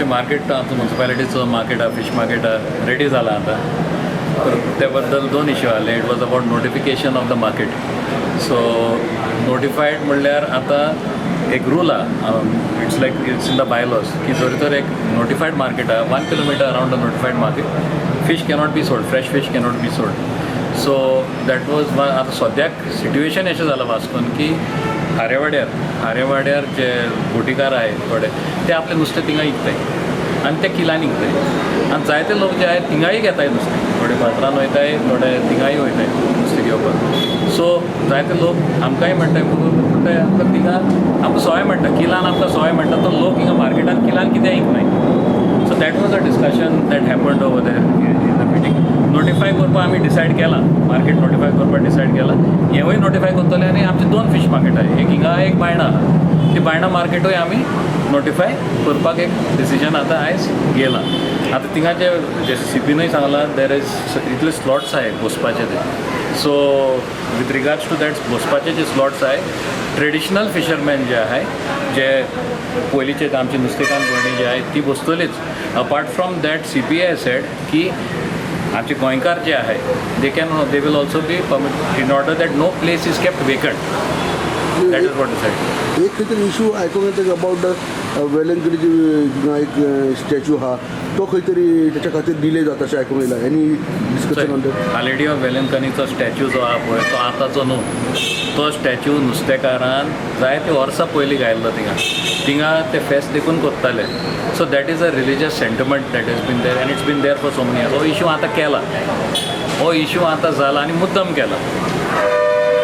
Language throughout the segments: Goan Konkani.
मार्केट आमचो मुन्सिपालिटीचो मार्केट आहा, फिश मार्केट आहा, रेडी जाला आतां. तर त्या बद्दल दोन इश्यू आहले. It was about notification of the market. So notified म्हणल्यार आतां एक रूल आहा, it's like it's in the bylaws की जर तर एक नोटिफायड मार्केट आहा, 1 kilometre around the notified market fish cannot be sold, fresh fish cannot be sold. So that was आतां सद्याक सिट्युएशन अशें जालां वास्कोन की खारेवाड्यार जे बोटीकार आहाय थोडे, ते आपलें नुस्तें थिंगा विकताय आनी ते किलांनी विकताय आनी जायते लोक जे आहाय थिंगाय घेताय नुस्तें. थोडे बाजारान वयताय, थोडे थिंगाय वयताय नुस्तें घेवपाक. सो जायते लोक आमकांय म्हणटाय, म्हणटाय आमकां थिंगा आमकां सोय मेळटा, किलान आमकां सोय मेळटा. तो लोक हिंगा मार्केटान किलान कित्याक विकनाय? So that was a discussion that happened over there in the meeting. Notify करपाक आमी डिसायड केलां, मार्केट नोटिफाय करपाक डिसायड केलां. हेंवूय नोटिफाय करतले आनी आमचे दोन फिश मार्केट आहा, एक हिंगा, एक बायणा आहा. ती बायणा मार्केटूय आमी नोटिफाय करपाक एक डिसिजन आतां आयज घेयलां. आतां थिंगाचे जे सीपीनूय सांगलां, there is इतले स्लॉट्स आहाय बसपाचे ते. So with regards to that, बसपाचे जे स्लॉट्स आहाय, ट्रेडिशनल फिशरमॅन जे आहाय, जे पयलींचे आमची नुस्तेकान्न भयणी जे आहाय, ती बसतलीच. Apart from that, CP has said की आमचे गोंयकार जे आहाय, they will also be permit in order that no place is kept vacant. That is what decide. एक खंय तरी इशू आयकूंक येता अबाउट the वेलंकणीची एक स्टॅच्यू आहा, तो खंय तरी तेच्या खातीर डिले जाता अशें आयकूंक येयला. Any discussion on that? Our lady of वेलंकनीचो statue जो आहा पळय, तो आतांचो न्हू. तो स्टॅच्यू नुस्तेकारान जायते वर्सां पयलीं घायल्लो थिंगा. थिंगा ते फेस्त देखून करताले. So that is a religious sentiment that is been there and it's been there for so many years. हो इशू आतां केला, हो इशू आतां जाला आनी मुद्दम केला.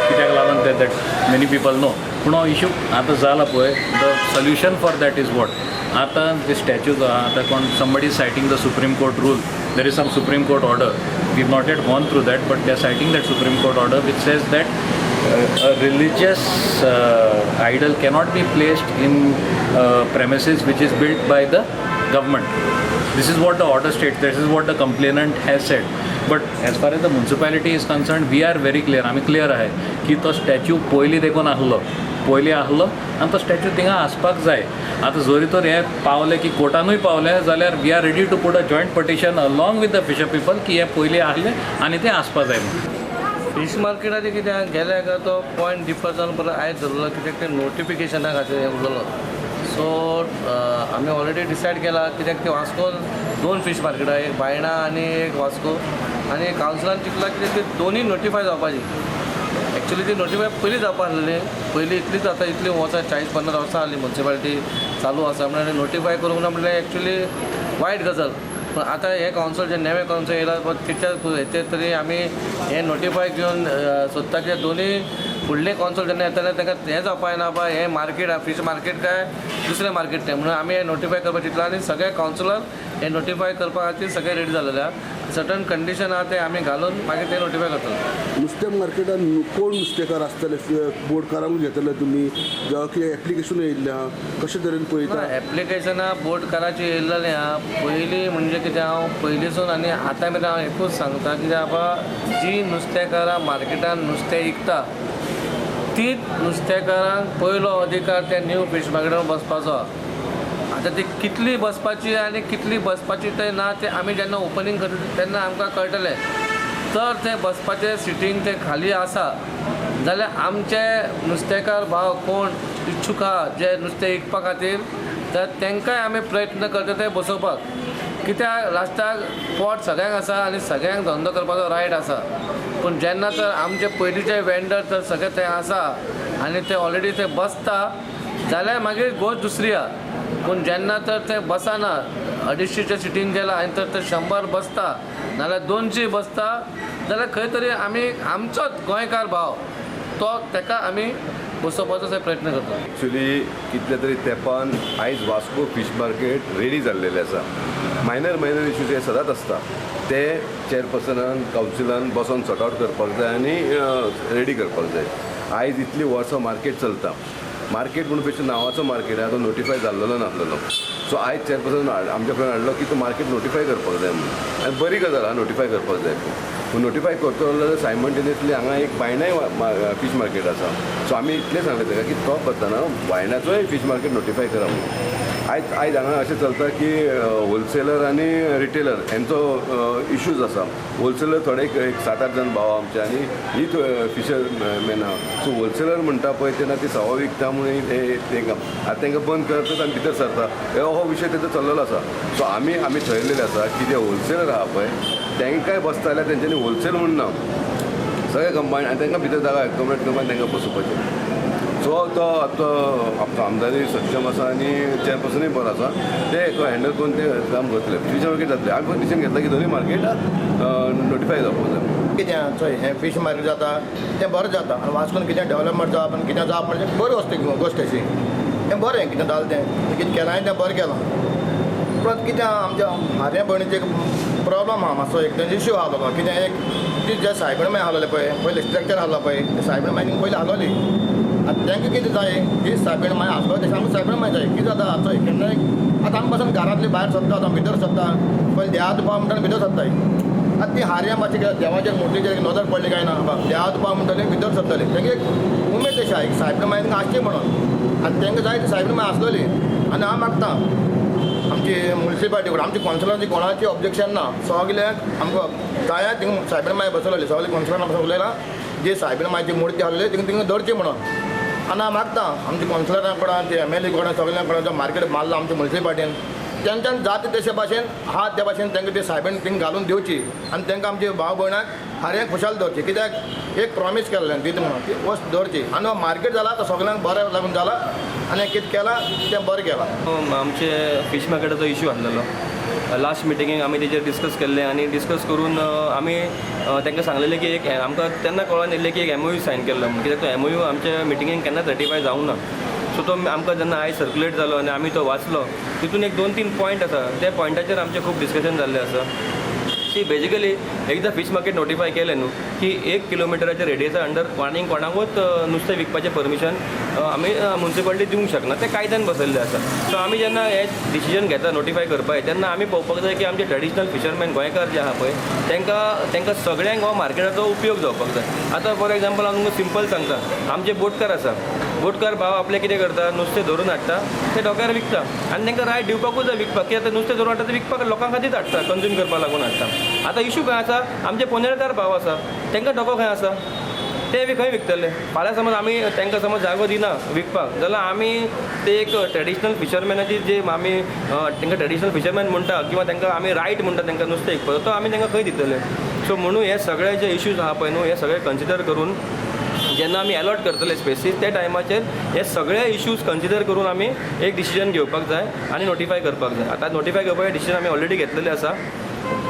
कित्याक लागून ते, that many people नो. पूण हो इशू आतां जाला पळय, the solution for that is what? आतां ते स्टॅच्यू जो आहा, आतां कोण somebody citing the Supreme Court rule. There is some Supreme Court order. We not yet gone through that, but they are citing that Supreme Court order which says that a religious idol cannot be placed in premises which is built by the government. This is what the order states. This is what the complainant has said. But as far as the municipality is concerned, we are very clear. आमी क्लियर आहाय की तो स्टॅच्यू पयलीं देखून आहलो, पयलीं आहलो आनी तो स्टॅच्यू थिंगा आसपाक जाय. आतां जरी तर हे पावले की कोर्टानूय पावले जाल्यार we are ready to put a joint petition along with the fisher people की हे पयलीं आहले आनी ते आसपा जाय म्हणून. फीश मार्केटाचें कितें गेल्या काय तो पॉयंट डिफर जावन परत आयज धरलो, कित्याक ते नोटिफिकेशना खातीर हें उरलेलो. सो आमी ऑलरेडी डिसायड केला, कित्याक ते वास्कोन दोन फीश मार्केटां, एक बायणा आनी एक वास्को, आनी कावन्सिलान चिंतलां कितें ते दोनूय नोटिफाय जावपाची. एक्चुली ती नोटिफाय पयलीं जावपा आसलेली. पयलीं इतलीच आतां इतलीं वर्सां, 40-50 वर्सां जालीं मुन्सिपालिटी चालू आसा, म्हणल्यार नोटिफाय करूंक ना म्हणल्यार एक्चुली वायट गजाल. पूण आतां हें कावन्सिल जें नवें कावन्सिल येयलां पळय, तेच्या हेचेर तरी आमी हें नोटिफाय घेवन सोदता की दोनूय फुडलें कावन्सिल जेन्ना येतलें तांकां हें जावपा जायना, बाबा हें मार्केट आहा, फीश मार्केट काय दुसरें मार्केट तें म्हणून. आमी हें नोटिफाय करपाक चिंतलां आनी सगळे कावन्सिलर हें नोटिफाय करपा खातीर सगळे रेडी जालेले आहा. सर्टन कंडिशन आहा, ते आमी घालून मागीर ते नोटिफाय करतले. नुस्तें मार्केटान कोण नुस्तेकार आसतले? बोटकारांक घेतले तुमी जावं कितें एप्लिकेशन येयल्लें आहा, कशे तरेन पळयता? एप्लिकेशनां बोटकाराची येयल्लेली आहा पयलीं. म्हणजे कितें, हांव पयलींसून आनी आतां मेरेन हांव एकूच सांगता, कित्याक बाबा जी नुस्तेकारां मार्केटान नुस्तें विकता, तीच नुस्तेकारांक पयलो अधिकार त्या न्यू फीश मार्केटान बसपाचो आहा. आतां ती कितली बसपाची आनी कितली बसपाची ते ना, ते आमी जेन्ना ओपनींग करता तेन्ना आमकां कळटलें. तर ते बसपाचें सिटींग ते खाली आसा जाल्यार आमचे नुस्तेकार भाव कोण इच्छूक आहा जे नुस्तें विकपा खातीर, तर तांकांय आमी प्रयत्न करता ते बसोवपाक. कित्याक लास्टाक पोट सगळ्यांक आसा आनी सगळ्यांक धंदो करपाचो रायट आसा. पूण जेन्ना तर आमचे पयलींचे वेंडर तर सगळे थंय आसा आनी ते ऑलरेडी ते बसता जाल्यार मागीर गोश्ट दुसरी आहा. पूण जेन्ना तर ते बसना, 250चें सिटींग केलां आनी तर ते 100 बसता नाल्यार 200 बसता जाल्यार खंय तरी आमी आमचोच गोंयकार भाव तो ताका आमी बसोवपाचो थंय प्रयत्न करता. एक्चुली कितले तरी तेंपान आयज वास्को फीश मार्केट रेडी जाल्लेलें आसा. मायनर मायनर इश्यूज हे सदांच आसता, ते चेअरपर्सनान कावन्सिलान बसोन सॉर्ट आवट करपाक जाय आनी रेडी करपाक जाय. आयज इतलीं वर्सां मार्केट चलता. मार्केट म्हणून बेश्टो नांवाचो मार्केट आहा, तो नोटिफाय जाल्लेलो नासलेलो. सो आयज चेअरपर्सन आमच्या फुडें हाडलो की तो मार्केट नोटिफाय करपाक जाय म्हणून आनी बरी गजाल आहा, नोटिफाय करपाक जाय. पूण नोटिफाय करतलो जाल्यार सायमल्टेनियसली हांगा एक बायणाय फीश मार्केट आसा. सो आमी इतलें सांगलें ताका की तो करतना बायणाचोय फीश मार्केट नोटिफाय करा म्हणून. आयज आयज हांगा अशें चलता की होलसेलर आनी रिटेलर हेंचो इश्यूज आसा. होलसेलर थोडे एक सात आठ जाण भाव आमचे आनी ही फिशरमॅन आहा. सो होलसेलर म्हणटा पळय तेन्ना ती सवा विकता म्हणून ते तांकां आतां तांकां बंद करतात आनी भितर सरता, हो विशय तेजो चल्लेलो आसा. सो आमी आमी थरयलेलें आसा की जे होलसेलर आहा पळय तांकांय बसता जाल्यार तेंच्यांनी होलसेल म्हूण ना, सगळे कंबायन आनी तांकां भितर जागा एकोमोडेट करपाक तांकां बसोवपाचें. सो तो आतां आमचो आमदारूय सक्षम आसा आनी चेअरपर्सनूय बरो आसा, ते हँडल करून ते काम करतले. फिश मार्केट जातलें, आमी फक्त डिसिजन घेतला की दोनूय मार्केट नोटिफाय जावपाक जाय. कितें चोय हें फीश मार्केट जाता तें बरें जाता आनी वास्कोन कितें डेवलपमेंट जावप आनी कितें जावप म्हणजे बरी वस्तू गोश्ट अशी तें बरें कितें जालें तें कितें केलां तें बरें केलां. पूण कितें आमच्या हाऱ्या भयणीचें एक प्रोब्लम आहा मातसो, एक तेंचो इश्यू आहा तो कितें एक ती जे सायबीण माय हालोवले पळय पयलीं स्ट्रक्चर आहलो पळय ते सायबीण माय पयलीं हालोवली. आतां तांकां कितें जाय ही सायबीण माय आसलो तशें आमकां सायबीण माय जाय. कितें जाता चोय केन्नाय आतां आमकां पासून घरांतली भायर सरता, आतां भितर सरता पयलीं देवाक पाव म्हणटा भितर सरताय. आतां ती हारया मातशी कितें देवाचेर मुर्तीचेर नदर पडली काय ना बाबा देवाक पाव म्हणटले भितर सरतले, तांकां एक उमेद अशी आहा एक सायबीण माय तांकां आसची म्हणून आनी तांकां जाय ती सायबीण माय आसलेली. आनी हांव मागता आमची मुन्सिपालिटी कडेन आमची कौन्सिलरांची कोणाची ऑब्जेक्शन ना, सगल्यांक आमकां जाय थिंगा सायबीण माय बसवलेली सगळे कौन्सिलरां बसून उलयलां जी सायबीण मायची मुर्ती आहलेली थिंगा थिंगा दवरची म्हणून. आनी हांव मागता आमच्या कौन्सिलरां कडेन ते एम एल ए कडेन सगळ्यां कडेन जो मार्केट मारला आमच्या मुन्सिपालिटीन तेंच्यान जाता तशे भाशेन आहा त्या भाशेन तांकां ती सायबीण थिंगा घालून दिवची आनी तांकां आमच्या भाव भयणाक हारयांक खुशाल दवरची. कित्याक एक प्रॉमीस केल्लें दिता म्हणून ती वस्त दवरची आनी हो मार्केट जाला तो सगळ्यांक बरें लागून जाला आनी कितें केलां तें बरें केलां. आमचे फिश मार्केटाचो इशू आसलेलो लास्ट मिटिंगेक आमी तेजेर डिस्कस केल्लें आनी डिस्कस करून आमी तांकां सांगलेलें की एक आमकां तेन्ना कळोन येयल्लें की एक एमओयू सायन केल्लो म्हणून, कित्याक तो एमओयू आमच्या मिटिंगेक केन्नाच रेटिफाय जावंक ना. सो तो आमकां जेन्ना आयज सर्कुलेट जालो आनी आमी तो वाचलो, तितून एक 2-3 पॉयंट आसा, त्या पॉयंटाचेर आमचें खूब डिस्कशन जाल्लें आसा. सी बेजिकली एकदां फीश मार्केट नोटिफाय केलें न्हू की 1 किलोमिटराच्या रेडियसा अंडर आनीक कोणाकूच नुस्तें विकपाचें परमिशन आमी मुन्सिपालिटी दिवंक शकना, तें कायद्यान बसयल्लें आसा. सो आमी जेन्ना हें डिसिजन घेता नोटिफाय करपाचें तेन्ना आमी पळोवपाक जाय की आमचे ट्रेडिशनल फिशरमॅन गोंयकार जे आहा पळय तांकां तांकां सगळ्यांक हो मार्केटाचो उपयोग जावपाक जाय. आतां फॉर एग्जाम्पल हांव तुमकां सिंपल सांगता, आमचे बोटकार आसा, बोटकार भाव आपले कितें करता नुस्तें धरून हाडटा ते डोक्यार विकता आनी तांकां रायट दिवपाकूच जाय विकपाक, कित्याक ते नुस्तें धरून हाडटा ते विकपाक लोकां खातीर हाडटा, कंज्यूम करपाक लागून हाडटा. आतां इशू खंय आसा, आमचे पोनेळकार भाव आसा तांकां डोको खंय आसा, ते बी खंय विकतले. फाल्यां समज आमी तांकां समज जागो दिना विकपाक जाल्यार आमी ते एक ट्रेडिशनल फिशरमॅनाची जे आमी तांकां ट्रेडिशनल फिशरमॅन म्हणटा किंवा तांकां आमी रायट म्हणटा तांकां नुस्तें विकपाक, तो आमी तांकां खंय दितले. सो म्हणून हे सगळे जे इश्यूज आहा पळय न्हू हे सगळे कन्सिडर करून जेन्ना आमी एलॉट करतले स्पेसीस त्या टायमाचेर हे सगळे इश्यूज कन्सिडर करून आमी एक डिसिजन घेवपाक जाय आनी नोटिफाय करपाक जाय. आतां नोटिफाय करपाचें डिसिजन आमी ऑलरेडी घेतलेलें आसा.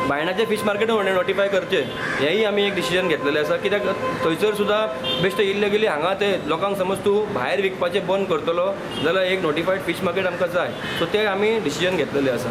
बायणाचे फीश मार्केट नोटिफाय करचें हेंय आमी एक डिसिजन घेतलेलें आसा, कित्याक थंयसर सुद्दां बेश्टें इल्लिगली हांगा ते लोकांक समज तूं भायर विकपाचें बंद करतलो जाल्यार एक नोटिफायड फीश मार्केट आमकां जाय. सो तें आमी डिसिजन घेतलेलें आसा.